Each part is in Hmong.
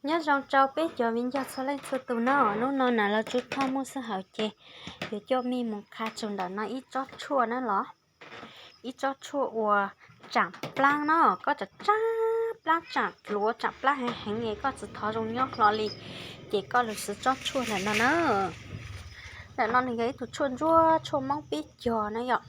Nyob zoo rau peb cov viv ncaus txhua leej txhua tus na, hnub no na los tsuas tho muaj sij hawm ces yuav coj mej mus qha txog ntawm no ib tsob tshuaj na los, ib tsob tshuaj uas tsaam plaab no, koj tsaam plaab tsaam dluav tsaam plaab heev heev es koj tsis thov zoo nyob hlo li, ces koj lug siv tsob tshuaj ntawm no na. Ntawm no nws yog ib tug tshuaj ntsuab tshuaj Moob peb cog na yom,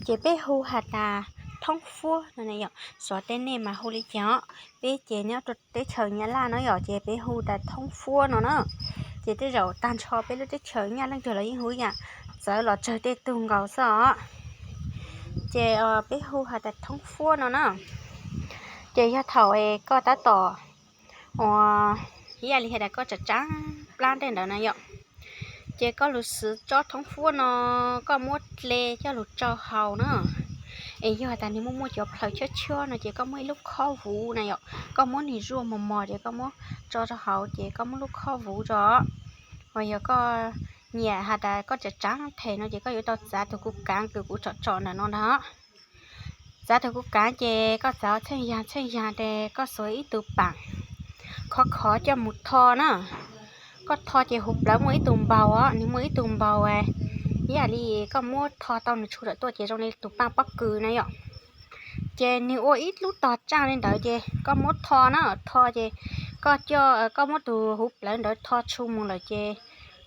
ces peb hu has tas thoob fuab no na yom, xyov tej nej mas hu li cas os. Peb ces nyob rua teb chaws Nyab Laj no yom, ces peb hu tas thoob fuab no na. Ces tej zaum tag nrho peb lub teb chaws Nyab leej twg los yeej hu ib yam, txawv los tsawg tej tug nkaus xwb os. Ces peb hu has tas thoob fuab no na, ces yog thaum es koj tab tom ua, ib yam li has tas koj tsaam plaab tej ntawd na yom, ces koj lug siv tsob thoob fuab no, koj muab dle coj lug tsau haus na. Es yog has tas nwg muaj muaj cov plhaws chab chab no ces koj muab ib lub khob vuv na yom, koj muab nwg zuaj mos mos ces koj muab tso rau hauv ces koj muab lub khob vuv tso. Hos yog koj nyiam has tas koj tsaam tsaam them no ces koj yuav tau txav tug kuv kaav kws kuv tsom tsom ntawm no ntag. Txav tug kuv kaav ces koj txav txheej yag txheej yag tes koj xuas ib tug paam khov khov coj mus tho na. Koj tho ces huv plawv muaj ib tug npaug os, nwg muaj ib tug npaug, ib yam li koj muab tho tau nwg tshua lawm tuaj ces zoo li tug paaj pob kws na yom. Ces nwg ua ib lub tog tsaaj li ntawd ces koj muab tho na, tho ces koj coj, koj muab tug huv plawv ntawd tho tshua mus lawm ces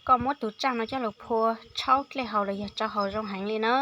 koj muab tug tsaaj no coj lug phua tshaub dlej haus los yog tsau haus zoo heev li na.